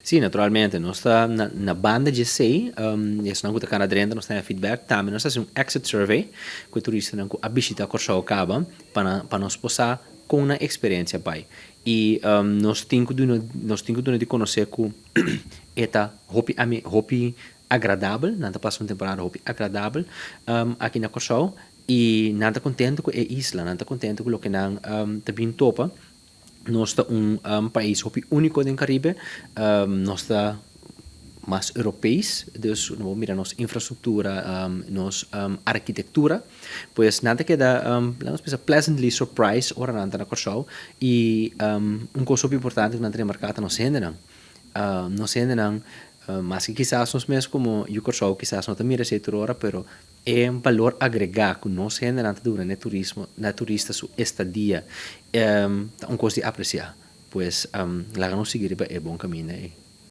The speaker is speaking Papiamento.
Sí, naturalmente. Nos ta na banda di esei, esnan ku ta kana drenta nos ta haña feedback. Tambe nos ta hasi un exit survey ku e turistanan ku a bishita Kòrsou kaba pa nan pa nos por sa kon nan eksperensia bai. I nos tin ku duna nos tin ku duna di konosé ku e ta hopi ami hopi agradabel, nan ta pasa un temporada hopi agradabel aki na Kòrsou i nan ta kontentu ku e isla, nan ta kontentu ku loke nan ta bin topa. Nos ta un pais hopi úniko den Karibe. Nos ta mas Europees, dus no por mira nos infrastruktura, nos arkitektura. Pues nan ta keda, laga nos bisa, pleasantly surprised ora nan ta na Kòrsou. I un kos hopi importante ku nan ta remarká ta nos hendenan. Nos hendenan, maske kisas nos mes komo yu Kòrsou kisas no ta mira esei tur ora, pero E balor agregá ku nos hendenan ta duna n'e turismo, na e turista su estadia, ta un kos di apresiá. Pues, laga nos sigui riba e bon kaminda ei.